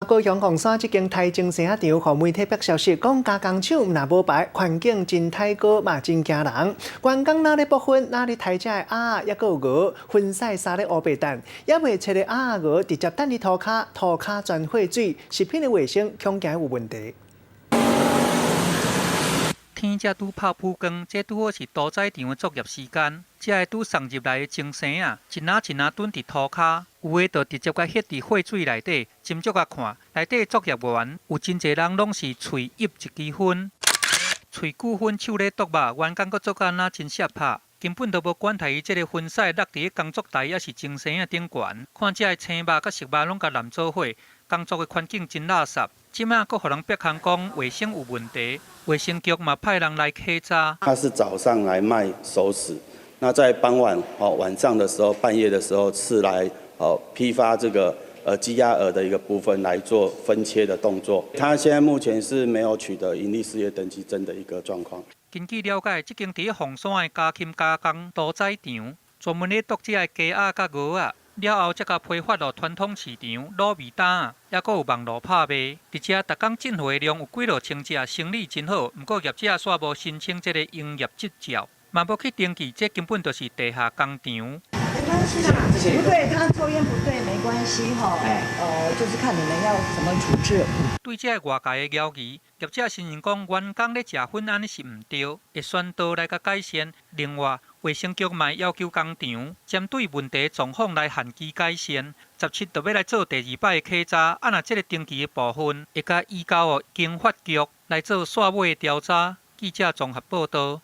高雄鳳山這間刣精生仔場，予媒體爆消息講加工廠若無牌，環境真歹過，嘛真驚人。員工若咧剝粉，若咧刣這个鴨，抑閣有鵝，薰屎沙咧烏白蛋，猶未切的鴨鵝直接擲佇塗跤，塗跤全血水，食品的衛生恐驚有問題。天才拄拍晡光，這拄好是屠宰場的作業時間。遮个拄送入來的精生仔，一籃一籃躉佇塗跤，有的就直接共歇佇血水內底，斟酌共看。內底作業員有真濟人攏是喙挹一支薰，喙久薰手咧剁肉，員工閣做甲若真攝拍，根本就無管刣伊這个薰屎落佇工作台抑是精生仔頂懸。看遮个青肉佮熟肉攏共攕做伙，工作的環境真垃圾。這馬閣予人逼空講衛生有問題，衛生局嘛派人來稽查。他是早上來賣熟食，那在傍晚哦晚上的時候，半夜的時候是來哦批發這個雞鴨鵝的一個部分來做分切的動作。他現在目前是沒有取得營利事業登記證的一個狀況。根據了解，這間佇鳳山的家禽加工屠宰場，專門咧剁這个雞鴨佮鵝仔。了後才共批發到傳統市場滷味擔，抑閣有網路拍賣。佇遮逐工進貨量有幾落千隻，生理真好。毋過業者煞無申請這个營業執照，嘛無去登記，這根本就是地下工廠。沒關係啦，不對，他抽菸不對，沒關係哈。就是看你們要怎麼處置。對這个外界的謠言，業者承認講員工咧食薰按呢是毋對，會宣導來共改善。另外，衛生局嘛要求工廠針對問題狀況來限期改善。17就欲來做第二擺的稽查，啊若這个登記的部分會共移交予經發局來做煞尾的調查。記者綜合報導。